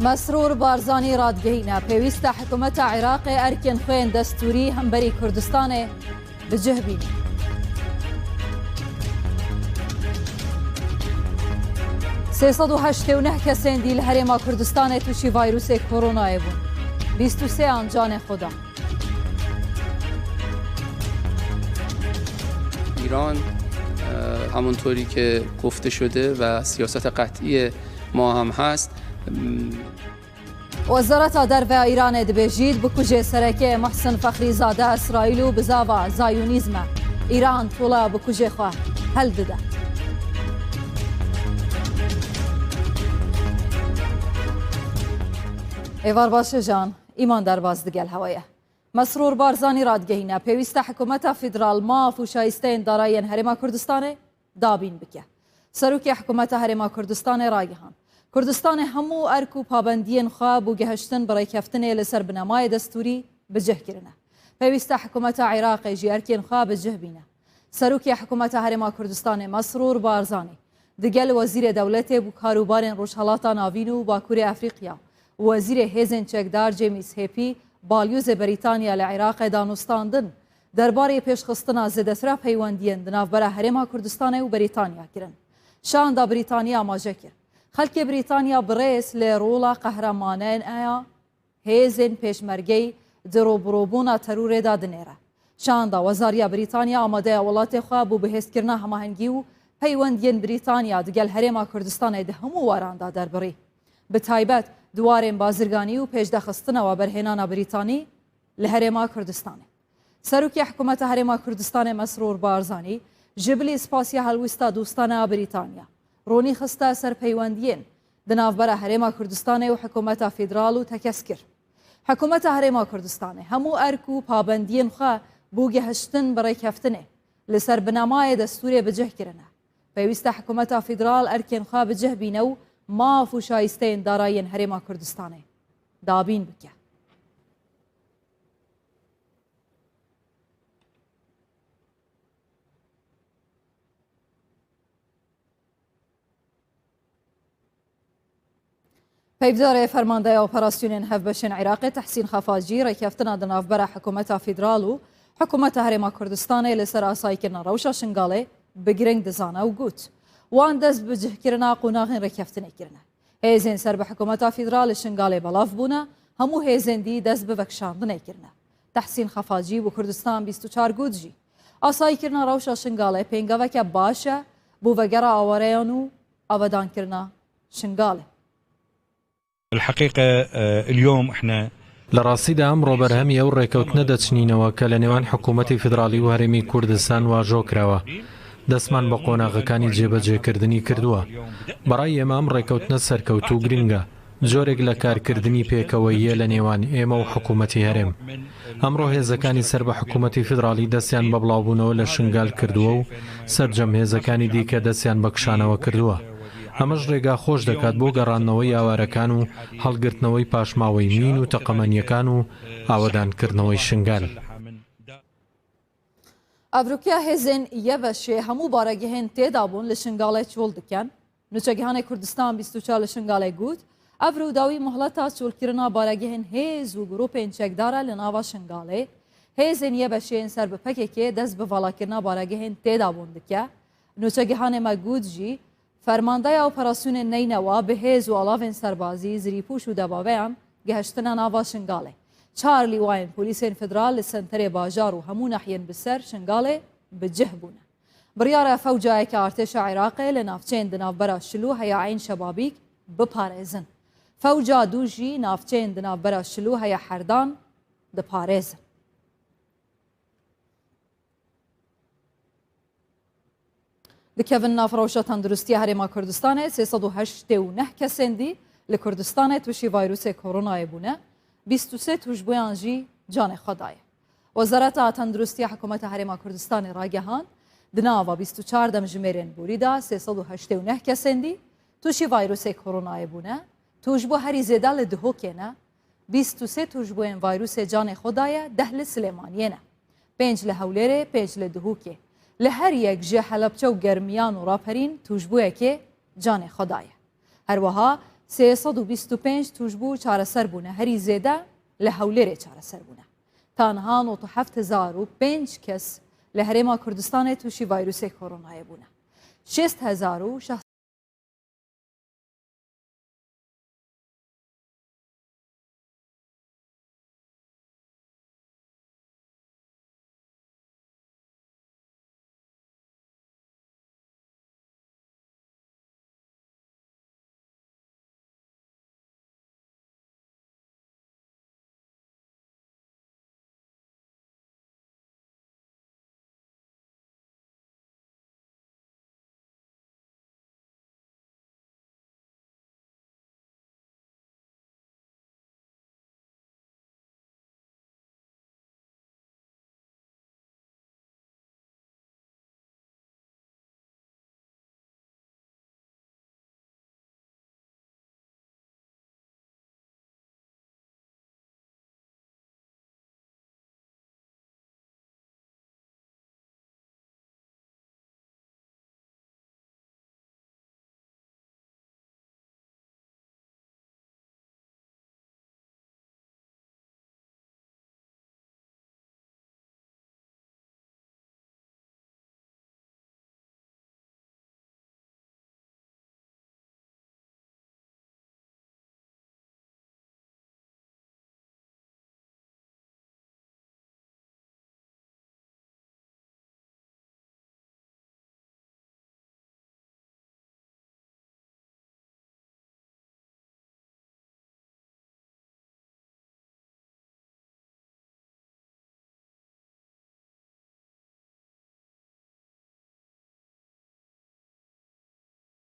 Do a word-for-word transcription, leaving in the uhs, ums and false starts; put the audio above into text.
Mesrûr Barzanî radigihîne, pêwîst e hikûmeta Iraqê erkên xwe yên destûrî hemberî Kurdistanê bi cih bîne. Sê sed û heştê û neh kesên dî li Herêma Kurdistanê tûşî vayrûsê koronayê bûn. Bîst û sê an canê xwe da. ایران، اه، همونطوری که گفته شده و سیاست قطعی ما هم هست، م، Wezareta Derve ya Îranê dibêjît, bikujê serekê Muhsin Fexrîzade Îsraîl û bizava Zayûnîzm e. Îran tola bikujê xwe heldide. Êvar Başejan, Îman Derbaz digel hewe ye. Mesrûr Barzanî radigehîne, pêwîst e hikûmeta federal maf û şayîsteyên darayiyên Herêma Kurdistanê dabîn bike. Serokê Hikûmeta Herêma Kurdistanê ragihand, Kurdistanê hemû erk û pabendiyên xwe bo gehiştin bi rêkeftinê li ser binemayê destûrî bi cih kirine. Pêwîst e hikûmeta Iraqê jî erkên xwe bi cih bîne. Serokê Hikûmeta Herêma Kurdistanê Mesrûr Barzanî, digel Wezîrê Dewletê bo Karûbarên Rojhelata Navîn û Bakurê Efrîqya û Wezîrê Hêzên Çekdar James Heapy, balyozê Brîtanya li Iraqê danûstandin derbarê pêşxistina zêdetir a peywendiyên di navbera Herêma Kurdistanê û Brîtanya kirin. Şanda Brîtanya amaje kir, xelkê Brîtanya bi rêz lê rola qehremanane ya hêzên pêşmergeyî di rûbirûbûna terorê de dinêre. Şanda Wezariya Brîtanya amade ye welatê xwe bo bihêzkirina hemahengî û peywendiyên Brîtanya digel Herêma Kurdistanê di hemû waran de derbirî. Bi taybet di warên bazirganî û pêşdexistina weberhênana Brîtanî li Herêma Kurdistanê. Serokê Hikûmeta Herêma Kurdistanê Mesrûr Barzanî ji bilî spasiya helwesta dostane a Brîtanya, ronî xiste ser peywendiyên di navbera Herêma Kurdistanê û Hikûmeta Federal û tekez kir, Hikûmeta Herêma Kurdistanê hemû erk û pabendiyên xwe bo gehiştin bi rêkeftinê li ser binemayê destûrê bi cih kirine. Pêwîst e Hikûmeta Federal erkên xwe bi cih bîne û maf û şayîsteyên darayiyên Herêma Kurdistanê dabîn bike. Peyvdarê Fermandeya Operasyonên Hevbeşên Iraqê Tehsîn Xefacî rêkeftina di navbera Hikûmeta Federal û Hikûmeta Herêma Kurdistanê li ser asayîkirina rewşa Şingalê bi giring dizane û got, wan dest bi cihkirina qonaxên rêkeftinê kirine. Hêzên ser bi Hikûmeta Federal li Şingalê belav bûne, hemû hêzên dî dest bi vekişandinê kirine. Tehsîn Xefacî bo Kurdistan bîst û çar got jî, asayîkirina rewşa Şingalê pêngaveke baş e bo vegera awareyan û avedankirina Şingalê. الحقيقة، آه، اليوم احنا لە ڕاستیدا ئەمڕۆ بەرهەمی ئەو ڕێکەوتنە دەچنینەوە کە لە نێوان حکوومەتی فیدراڵی و هەرێمی کوردستان واژۆ کراوە. دەستمان بە قۆناغەکانی جێبەجێکردنی کردووە. بەڕای ئێمە ئەم ڕێکەوتنە سەرکەوتوو و گرنگە. جۆرێک لە کارکردنی پێکەوەییە لە نێوان ئێمە و حکوومەتی هەرێم. ئەمڕۆ هێزەکانی سەر بە حکوومەتی فیدراڵی دەستیان بە بڵاوبوونەوە لە شنگال کردووە و سەرجەم هێزەکانی دیکە دەستیان بە کشانەوە کردووە. ئەمەش ڕێگا خۆش دەکات بۆ گەڕاندنەوەی ئاوارەکان و هەڵگرتنەوەی پاشماوەی مین و تەقەمەنییەکان و ئاوەدانکردنەوەی شنگال. Evrokiya hêzên YBŞ'ê hemû baregehên têdabûn li Şingalê çol dikin. Nûçegihanê Kurdistan bîst û çar li Şingalê got, evro dawî muhleta çolkirina baregehên hêz û grûpên çekdar e li nava Şingalê. Hêzên YBŞ'ê yên ser bi PKK'ê dest bi valakirina baregehên têdabûn dike. Nûçegihanê me got jî, Fermandeya Operasyonên Neynewa bi hêz û alavên serbazî, zirîpûş û debaveyan gihiştine nava Şingalê. Çar lîwayên polîsên federal li senterê bajar û hemû nahiyên bi ser Şingalê bi cih bûne. Biryar e fewcayeke artêşa Iraqê li navçeyên di navbera Şilo heya Eyn Şebabîk biparêzin. Fewca dû jî navçeyên di navbera Şilo heya Herdan diparêzin. Dikevin nav rewşa tenduristiya Herêma Kurdistanê, sê sed û heştê û neh kesên dî li Kurdistanê tûşî vayrûsê koronayê bûne, bîst û sê tûşbûyan jî canê xwe daye. Wezareta Tenduristiya Hikûmeta Herêma Kurdistanê ragehand, di nava bîst û çar demjimêrên borî de sê sed û heştê û neh kesên dî tûşî vayrûsê koronayê bûne, tûşbû herî zêde li Duhokê ne, bîst û sê tûşbûyên vayrûsê canê xwe daye, deh li Silêmaniyê ne. Pênc li Hewlêrê, pênc li Duhokê. Li her yek ji Helebçe û Germiyan û Raperîn tûşbûyekê canê xwe daye. Her wiha Sê sed û bîst û pênc tûşbû çareser bûne, herî zêde li Hewlêrê çareser bûne. Ta niha nod û heft hezar û pênc kes li Herêma Kurdistanê tûşî vayrûsê koronayê bûne. Şêst hezar û şeş